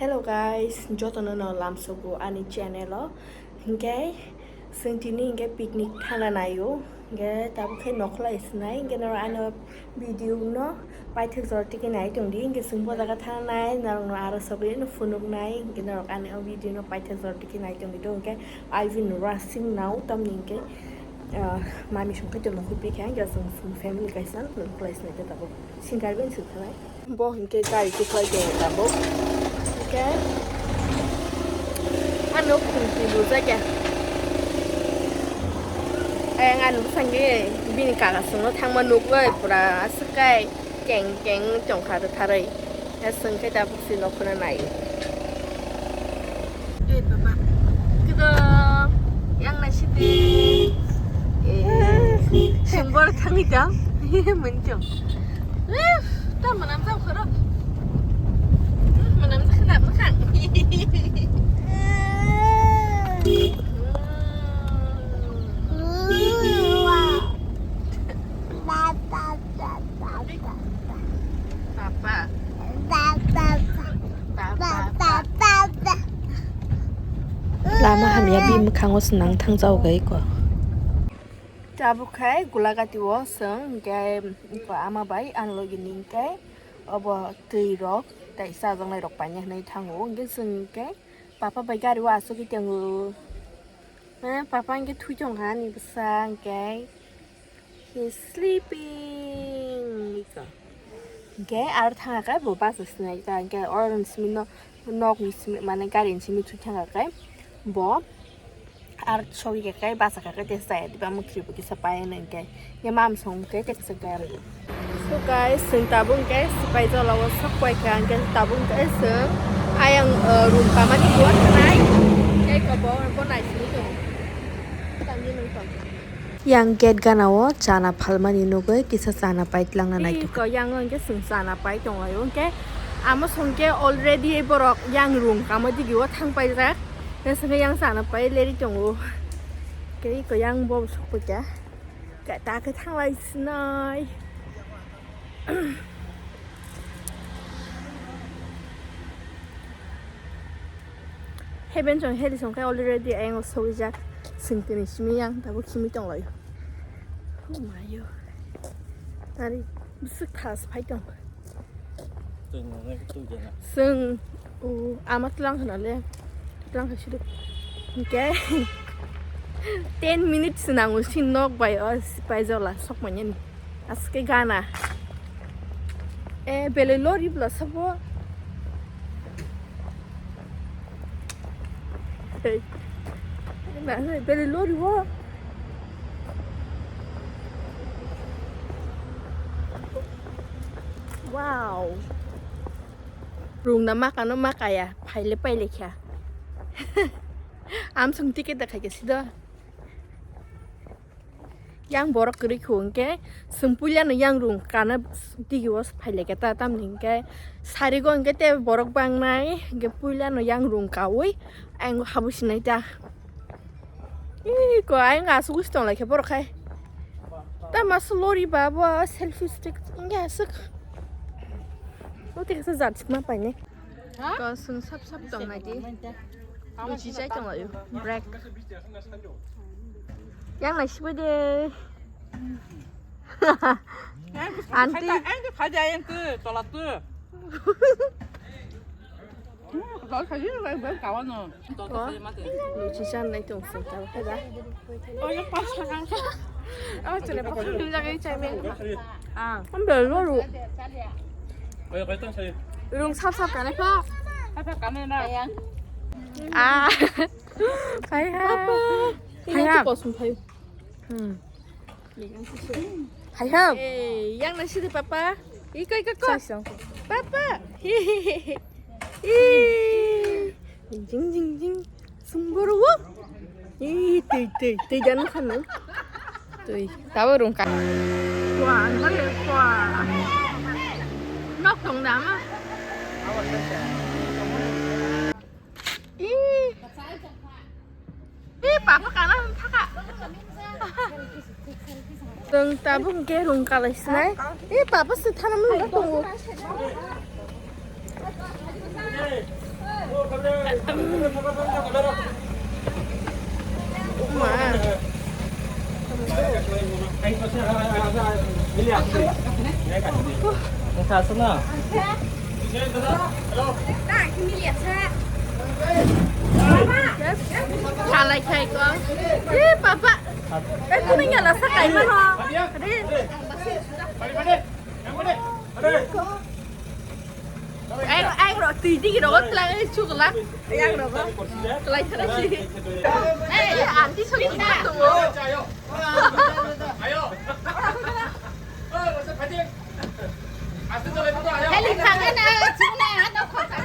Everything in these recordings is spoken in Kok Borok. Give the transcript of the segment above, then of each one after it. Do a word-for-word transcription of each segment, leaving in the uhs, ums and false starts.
Hello guys, jotono no lamsogo ani channel o. Hinkhe chwng tini hinkhe picnic thana naio. Hinkhe tabuk khe nokhla isnai, hinkhe norok ano video no paithak jora tike nai tongdi. Hinkhe chwng bo jaga thana nai, norok no aro sogwi no phunuk nai. Hinkhe norok ani o video no paithak jora tike nai tongdi do. Hinkhe I've been rushing now, tamni hinkhe, ah, mami songkhe tongma khupikha, hinkhe chwng family kaisa nokhla isnai khe tabuk. Singar ben sukhalai. Bo hinkhe gari tuklai tongo tabuk. Hinkhe ano khumti lujak ya. Ayang ano bwskango bini kaka songno thangma nukbai pura aswk kai keng keng tongkha rwtharwi. Aswk khe tabuk si nokhorna nai. Eh, baba. Kida yang nasi di. Eh, sumber kami dam. Muncung. Eh, tak menam jauh kerok. Menam tak nak makan. Papa. Lama hamya bini mwkhango swnang thangjago eko. Tabuk khai Gulagati o chwng hinkhe eko ama bai ang logi ni hinkhe obo twi rok tei chajaknai rok paina hinwi thango, hinkhe chwng hinkhe papa bai gari o achugwi tongo. Eh, papa hinkhe thwi tongkha ani bwsa hinkhe. He's sleeping. Iko. Hinkhe aro thangkha khe bo bus o sinai ta hinkhe oro ni simi no nok ni simi mane gari ni simi thwi thangkha khe bo aro sogwi khe bus o khe tei chaya diba mwkhri bo kisa pai hinkhe hinkhe mam song khe tei kisa gari. So guys, chwng tabuk hinkhe Sipaijala o sok pai kha hinkhe tabuk hinkhe chwng ayang, uh, room kamani bo thanai tei ko bo bo nai simi tongo. Tamni nung tong. Yang gate gana o chana phalmani nugwi kisa chana pai twlangna naitugkha. Iko yang o hinkhe chwng chana pai tonglaio, hinkhe amo song khe already borok yang room kamo digi o thang paijak, hwnkhe yang chana pai leri tongo. Khe iko yang bo sokphaikha, ta khe thanglai sinai. Heben chong heli song khe already ayang o sogwijak, singtini simi yang tabuk simi tonglaio. Oh my yo. Nari bwswk thas phai tong. Twi nungnai twi gena. Chwng, o, ama tlang khna le. Tlang kha sido. Hinkhe ten minutes nango si nok bai o Sipaijala sokmani. Aske gana. E, belai lori bwla sabo. Hey. Belai lori o. Wow. Rung na maka no maka ya, phaile paile kha. Am sung ticket da khai khe sido. Yang borok kwrwi khu hwnkhe, chwng puilano yang rung kana digi o phailai khe ta, tamni hwnkhe sarigo hwnkhe tei borok bangnai, hwnkhe puilano yang rung kaui ayang habwi sinai ta. Iko ayang asugwi se tonglai khe borok khai. Tamo se lori ba bo selfie stick wngya aswk. O tei kaisa jat sikma painai. Ko chwng sap sap tong nai di. Luchi chai tong laio. Break. Yang nai sibai de. Aunty. Ang ke phai jai ang ke tola tu. Dal khai jai bai bai kawa no. Ko. Luchi chan nai tong sing ta ba. Oh, yang pas kan. Oh, chale pas dum jaga chai men. Ah. Ambe lo ru. Rung sap sap kanai pha. Sap sap kanai na. Ah. Hai ha. Hai ha. Kosong phaio. Hmm. Hai ha. Eh, yang nasi de papa. Iko iko ko. Papa. Jing jing jing. Sumber wo. Ih, tei tei tei jan khanu. Tei. Tawo rung ka. Wah, nang ya wah. Nok tong dama. Ih. Ih, papa kana thaka. Tong tabuk ke rung kalai sinai. Ih, papa se thana mun tongo. Kalai khai ko. Eh, papa. Eh, kau ni nyala sa kai mana? Ade. Ang, ang ro, tui digi ro, tlang ai chukla. Ang ro, tlang thara si. Eh, aunty song ni ta tu. Ayo. Heli tangan na, chuna, ano kota.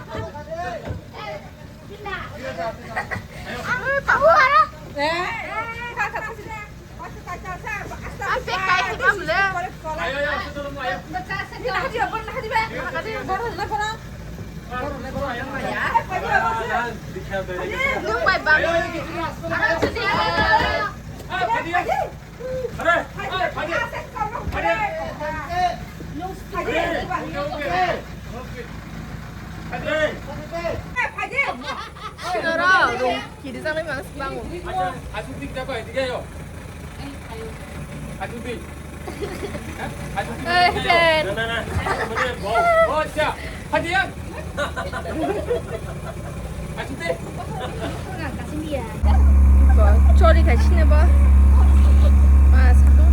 Kiri sampai mana sih bangun? Ayo, ayo, ayo. Ayo, ayo. Ayo, ayo. Ayo, ayo. Ayo, ayo. Eh, Ben. Nah, nah, nah. Ayo, ayo. Oh, siap. Ayo, ayo. Ayo, ayo. Chori khai sini, bo. Mas, satu.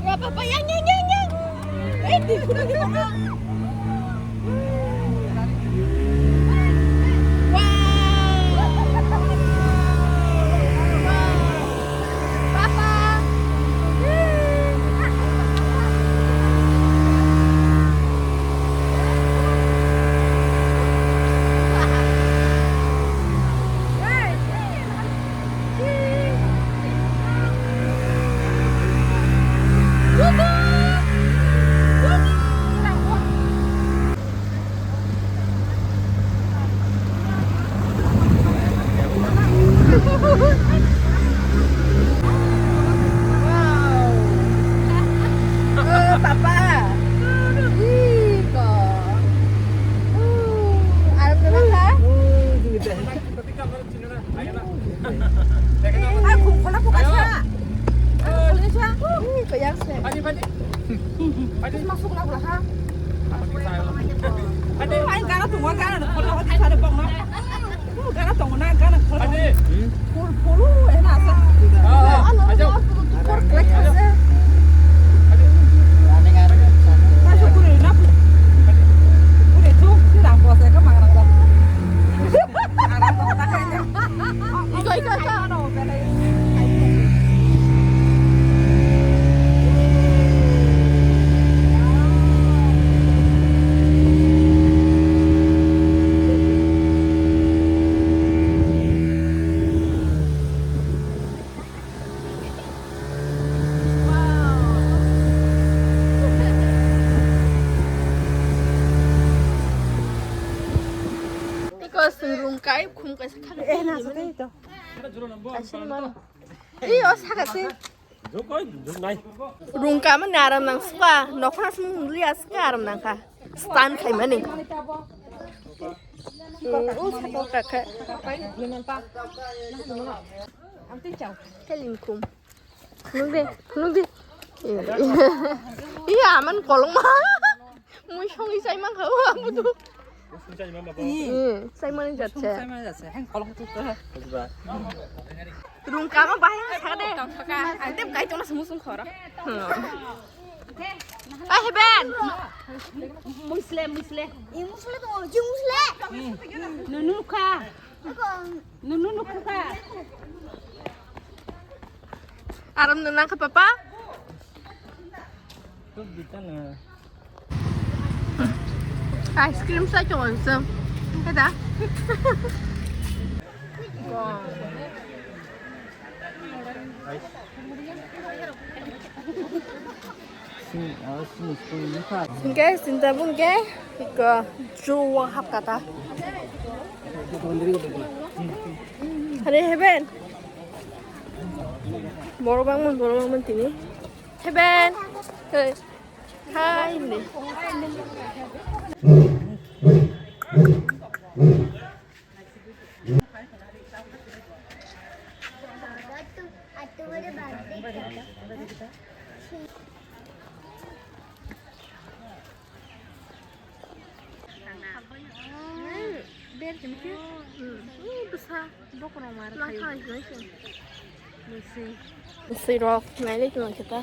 Ya, papa, yang, yang, yang, yang. Eh, di, di, di, di. Oh, papa. Ih, kok. Uh, alam kenapa? Ai, khum khola phu kaisa. Ai, khum khola sa. Ui, koyak se. Padi, padi. Padi. Masuk na pula ha. Padi. Ai, gana tu, gana tu, khola hati sare bong na. Gana tu, na, gana khola. Padi. Phul, phul, eh, na sa. Ah, ah, ayo. Por klik se. Padi. Masuk kure na. Kure tu, si rang puasa ke mangan. Iko, iko, iko. Iko swngrung kai khum kaisa khana. Eh, na, sa tei to. Kaisa man. Iyo, saka se. Rungka mani aram nang suka, nokhora sung liya suka aram nang kha. Stand khai mani. Hmm, u saka ka kha. Keling khum. Khulung de, khulung de. Iya, aman kolong ma. Mui songwi chai mankha o, ang budu. Ih, chai mani jat se. Chai mani jat se. Heng kolong tu to. Rungka ma bahai ang saka de. Tong saka. Ang tem kai tong na semu sung khora. Hmm. Eh, Heben. Musle, musle. Ih, musle to, ji musle. Nunu kha. Nunu nukha. Aram nang kha, papa? Ice cream sa chong sa. Kada? Hingke sinta bun ke iko juo hap kata. Are heben. Borok bangma, borok bangma tini. Heben. Hey. Hi, hindi. Bwswi rok nailai tongkha ta.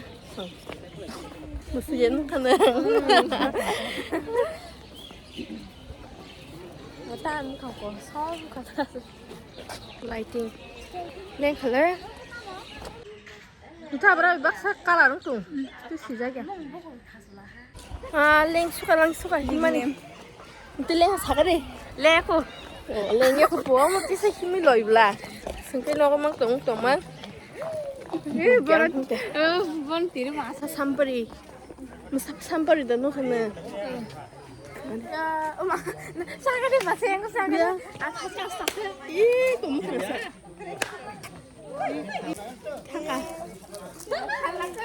Bwswi jan khana. Mata ang kha ko, som kha. Lighting. Leng khaler. Ita bra baksa colour wng tung. Tu sijak ya. Ah, leng suka, leng suka, himani. Itu leng sakare. Leko. Leng ya ko po mo tisa himi loi bla. Sengke nogo mang tong tong mang. Eh, bon. Eh, bon tiri masa. Sampari. Masa sampari da no khana. Ya, oma. Sakare masa yang sakare. Asa asa. Ih, kamu kerasa.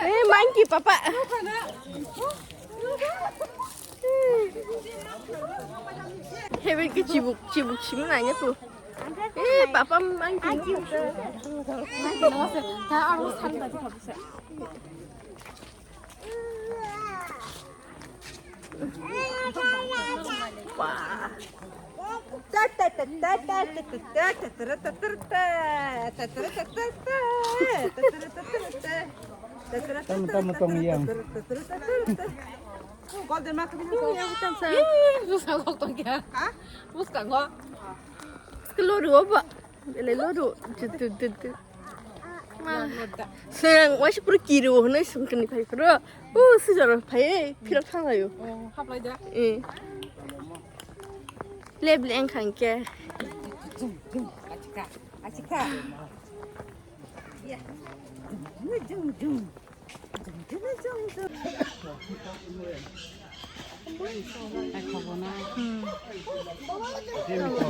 Eh, monkey, papa. Hebe ki chibuk, chibuk chibuk nanya tu. Eh, papa monkey. Tamo, tamo, tong yang. Golden ma kami tong yang, tong sa. Ih, buskang kok tong kya? Ha? Buskang kok. Sekelo dua, Pak. Ele lo do. Serang waisa pura kiri o hwnwi swngkani phai phuru. O sijaro phai phirok thanglaio. O haplai da. Eh. Leble engkha hwnkhe. Achika. Achika. Ya. Jung jung.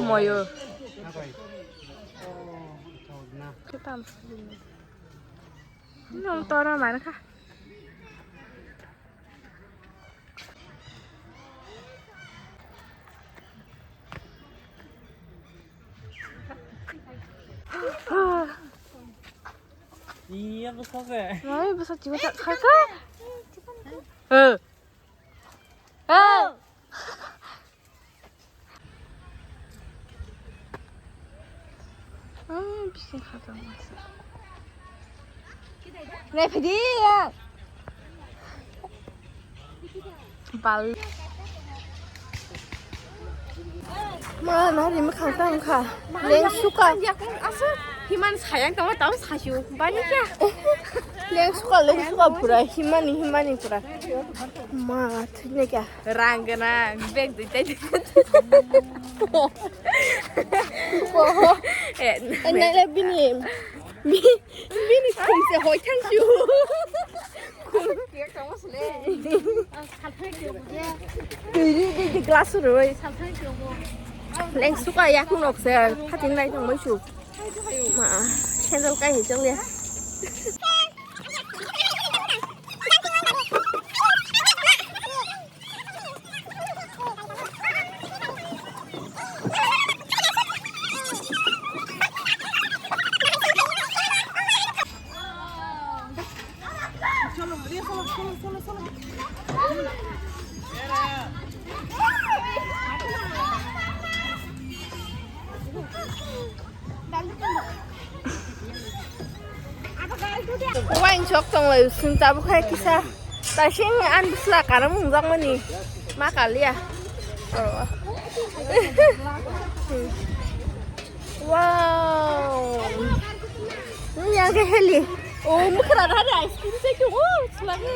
Moyo. Nong toro mankha. Iya, besok ya. Nai, besok juga tak kaka. Eh. Eh. Hmm, bisa kaka masa. Nai, pedi ya. Bal. Ma, nari mwkhang tang kha. Leng suka. Yakung asu himan sayang tama tau sayu. Bani kya? Leng suka, leng suka pura. Himani, himani pura. Ma, thune kya? Rang gana, bag dui tai. Oho. Eh, nai le bini. Bi-, bini khum se hoi thang siu. Twi ri di, di glass rwi. Leng suka yakung nok se phatin lai thang mai su. Ma, candle kai he chang le. Wine sok tong lai, usung tabuk hai kisa. Taising an bwsla karam wngjakmani ma kaliya. Wow. Yang ke heli. Oh, mukra da ice cream se ke. Oh, selagi.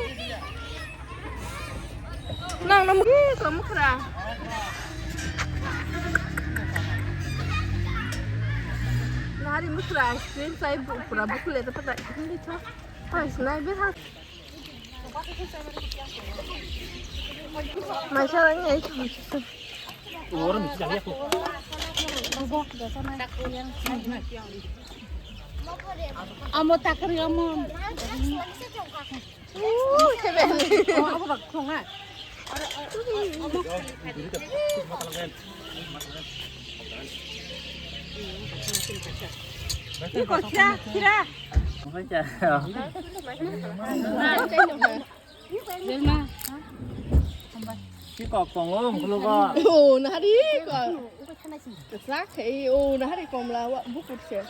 Nang na mukra mukra. Nari mukra ice cream sai pura bukle da pada. Ini cho. Hai, senai be ha. Maisa lang ai. Amo takri amo. Amo bak khonga. Iko kira kira. Belma. Ki kok tongo, mukulugo. Oh, nahari ko. Sak, eh, oh, nahari komla, wa, bukut se.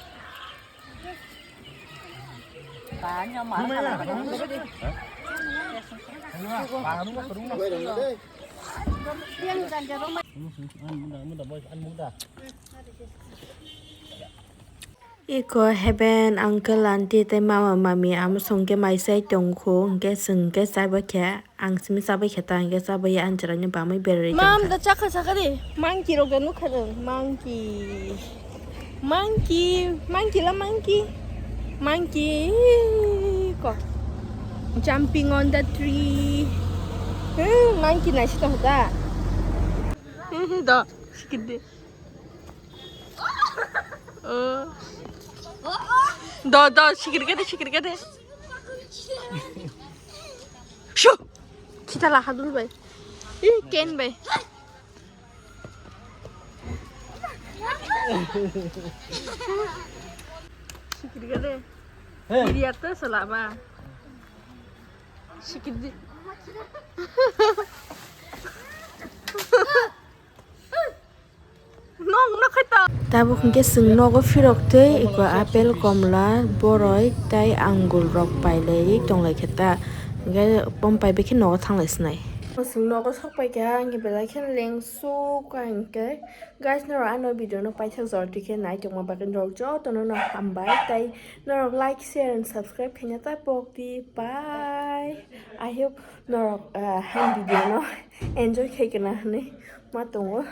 Iko heben uncle aunty tei mama mami amo song khe mai sai tongkhu, hwnkhe chwng khe chabai khe, ang simi chabai khe ta, hwnkhe chabai ya ang chwraino bamwi berwi Mam tongkha. Da chakha sakha di, monkey rok da nukha nwng, monkey, monkey, monkey la monkey, monkey ko, jumping on the tree, hmm, monkey naisi tongkha da, hmm, do, sikit di. Oh. Do, do, sikir kede, sikir kede. Shu! Kita lah hadul bai. Ih, ken bai. Sikir kede. Hey. Diri ata salama. Sikir di. Nong, nong khai ta. Tabuk hwnkhe chwng nogo phirok twi iko apple, komla, boroi tei angul rok pailaiwi tonglai khe ta. Hwnkhe bom paibai khe nogo thanglai sinai. Chwng nogo sok pai kha, hwnkhe belai khe lengsuk ka hwnkhe. Guys, norok ano video no paithak jora twi khe nai tongma bagwi norok jotono no hambai tei norok like, share and subscribe khaina ta pok di. Bye. I hope norok, ah, ham video no enjoy khai kana hinwi ma tongo.